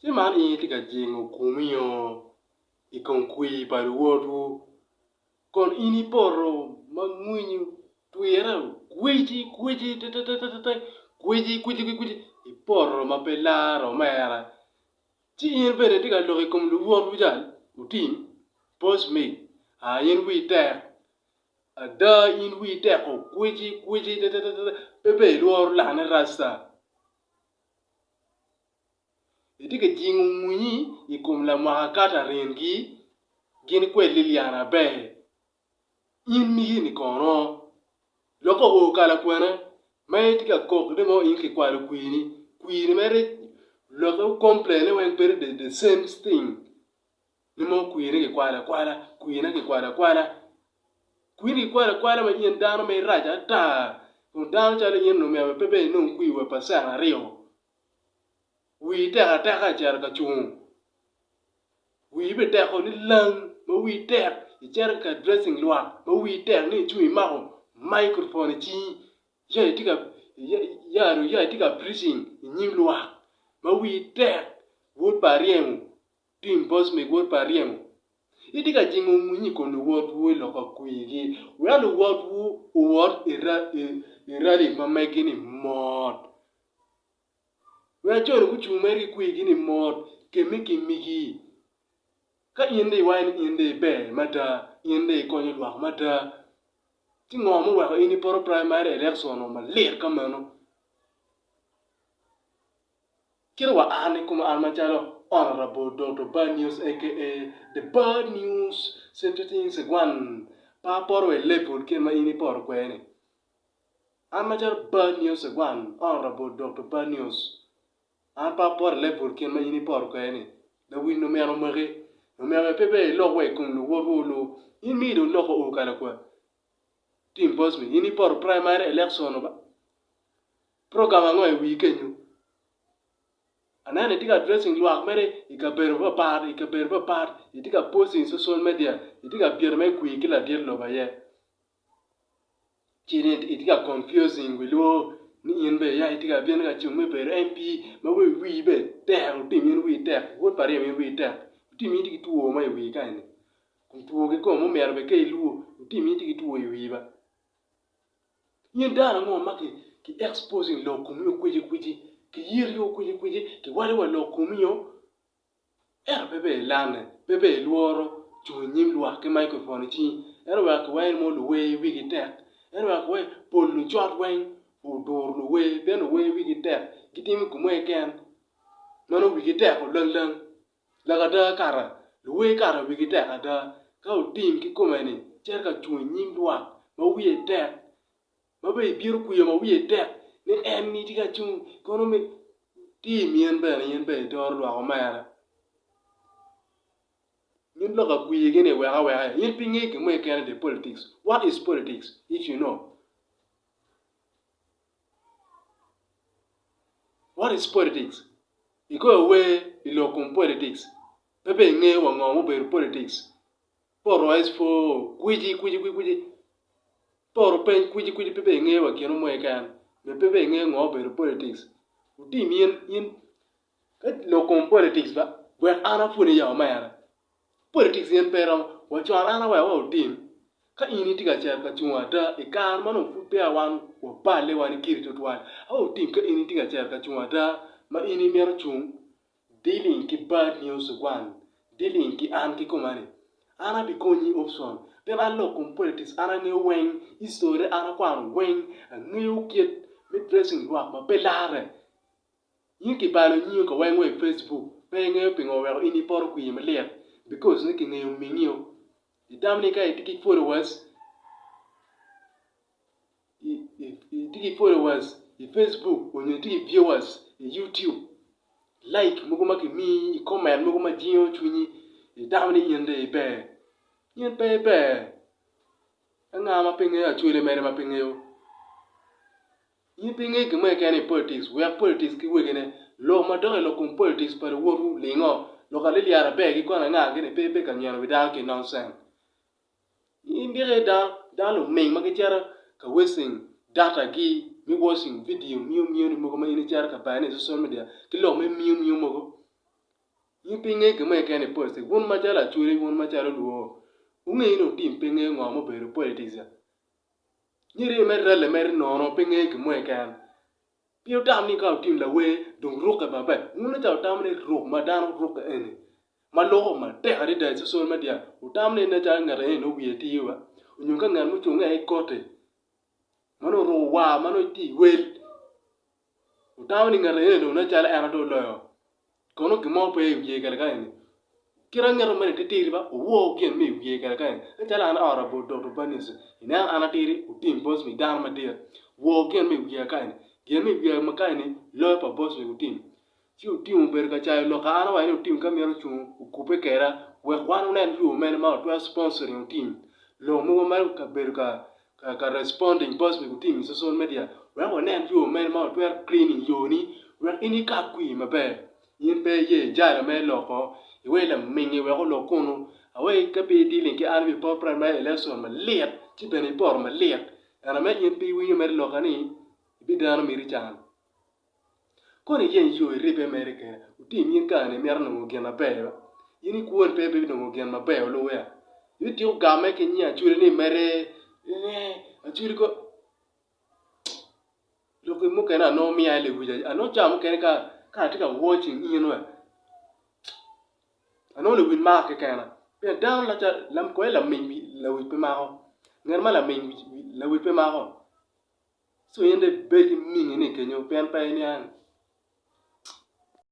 Ci man in itye ka jingo komio i kom kwir pa luwotwu kun in ipoto ma ngwinyi twire kwici kwici tetetetete kwici kwici kwici ipoto ma pe laro omera ci in bene itye ka lok i kom luwotwu ca otim post mig aa in wii tek ada in wii tek kwici kwici tetetetete pe bene ilworo lane rasta. Itye ka jingo ngwinyi i kom lamwaka Kataringi gin kwed Lilian Aber. In migi-ni kono? Lok oo kala kwene ma itye ka kok ni mo in kikwalo kwini, kwini mere lokke complaine weng bedo the same thing. Ni mo kwine kikwalo akwala, kwina kikwalo akwala. Kwini kikwalo akwala ma in dano ma irac ata kun dano calo in onongo myero pe bene inong kwir wa pacent aryo. Wii tek ateka icito ka cungo, wii bene teko ni lang ma wii tek icito ka addressing lwak ma wii tek ni icung imako microphone i cingi ya itye ka ya itye ka preaching inyim lwak ma wii tek wod pa aryemo. Tim Bosmic wod pa Aryemo, Itye ka jingo ngwinyi i kom luwotwu i loko kwirgi wek luwotwu owot i rali ma megi-ni mot. Wek jo-ni gucung mere ki kwirgi-ni mot kemme ki migi. Ka in dong iwaco ni in dong iber mada, in dong ikonyo lwak mada, ci ngo muweko in ipoto praimari elekcon-o malit ka meno? Kit wa an i koma an macalo Honourable Dokto Bad News aka The Bad News Sentencing Segwan pe apoto wa i level kit ma in ipoto kwede ni. An macalo Bad News Segwan Honourable Dokto Bad News an pe apoto i level kit ma in ipoto kwede ni. Lawiny omyero omaki, omyero pe bene ilok wa i kom luwotwu olu. In miyo dong lok oo kala kwa. Tim Bosme in ipoto primary election ba. Program ango i wii kenyo? Aneno itye ka addressing lwak mere i kabedo mapapat, i kabedo mapapat, itye ka posting i social media, itye ka byene mere kwir ki ladit lobo aye. Ci ni itye ka confusing wi lwor ni in bene ya itye ka bino ka cung me bedo MP ma wii wii bene tek otim in wii tek, wod pa ryem in wii tek, otim in itye ki two mo i wii ka eni, kun two kikome omyero bene ka ilwor otim in itye ki two i wii ba. In dano ango ma ki exposing lok komio kwicikwici, ki yito kwicikwici, ki waco wa lok komio, ento pe bene ilanne, pe bene ilworo cung inyim lwak ki microphone i cingi, ento weko kiwaco ni mono luwer wigi tek, ento weko kiwaco ni pol lucot weng oduro luwer pien luwer wigi tek gitimo gin mo keken ma nongo wigi tek olang lang. Lok ada kara, luwer kara wigi tek ada. Ka otim kikome-ni, cito ka cung i nyim lwak ma wiye tek, ma bene ibino kwiyo ma wiye tek ni en ni tye ka cung kono me tim in bene in bene idoro lwak omera. In lok akwiyigi-ni iweko aweka, in pe ingeyo gin mo keken i dye politics. What is politics if you know? What is politics? Igoyo wer i lok kom politics pe bene ingeyo wa ngo mubedo politics poto S4 kwici kwici kwici poto peny kwici kwici pe bene ingeyo wa gin mo keken bene pe bene ingeyo ngo obedo politics otim in in ka lok kom politics ba wek an apwonyi ya omera. Politics in pe iromo wa con an aweko wa otim ka in itye ka cito ka cungo ada i kare ma nongo pud peya wan waballe wan ikiri tutwal aye otim ka in itye ka cito ka cungo ada ma in imito cung dealing ki bad news one dealing ki an kikoma ni an abikonyi option pien an lok kom politics an angeyo weng history an akwano weng angeyo kit me dressing lwak ma pe larre. In kibalo nyingi ka weng wa i Facebook pe ingeyo pingo oweko in ipoto kwir malit because ni kingeyo mingio itamo ni ka itye ki followers itye ki followers i Facebook onyo itye ki viewers i YouTube like mogo ma kimiyi comment mogo ma jingo cwinyi itamo ni in dong iber in pe iber anga ma pe ngeyo acholi mere ma pe ngeyo. In pe ingeyo gin mo keken i politics, wek politics ki wegine. Lok ma dok i lok kom politics pa luwotwu lingo. Lok alilyara ber ki kono anga gini pe ibed ka nyweno wi dano ki nonsense. In diki dano, dano luming ma gicito ka wasting data gi me watching video miu miu ni mogo ma in icito ka bayone i social media ki lok me miu miu mogo. In pe ingeyo gin mo keken i politics. Wun macalo Acholi, wun macalo Luo, wungeyo ni Otim pe ngeyo ngo ma obedo politics. Nyeri mere rally mere nono pe ngeyo gin mo keken. Pe wutam ni ka wutim lawer dong rukke maber. Wun ca wutamo ni ruk ma dano rukke eni ma loko matek adada i social media wutamo ni nen calo ngat eni nongo wiye tiyo ba nyo ka ngat mucunge i koti ma nongo oruko war ma nongo tye i wel wutamo ni ngat eni dong nen calo en aye dong oloyo. Kono gin mo pe i wiye kede ka eni. Kit angeto meno titidi ba owor gin me i wiye kede ka eni. Nen calo an aot abor Dokto Bernice, ineno an atidi otim Bosmic dano madit. Wor gin me i wiya ka eni. Gin me i wiya ma ka eni loyo pa Bosmic otim. Ci otim obedo ka cayo lok ka an awaco ni otim ka mito cung okubbe keda wek wan wunen yo mene ma watwero sponsoring otim lok mogo ma kabedo ka ka responding Bosmic otim i social media wek wanen yo mene ma watwero cleaning yo ni wek in ikat kwir maber. In pe iye ijalo me loko iwek lamingi wek olok kunu awek ka pe i dealing ki an i poto primary election malit ci bene ipoto malit ento me in pe iwinyo mere loka ni ibideno miti can. Kono iyeny yo iribbe mere kene, wutim in kare-ni imito nongo gin maber ba? In i kwoni pe ibinongo gin maber oluya. Ibitiko gamme ki nying Acholi ni mere ee Acholi ko lok mukene anongo miya lewic anongo cawa mukene ka atye ka watching in wa anongo lewic maka kekena pien dano kono laming lewic pe mako ngat ma laming lewic pe mako. Co in dong ibed ki mingini kenyo pien pe iniang.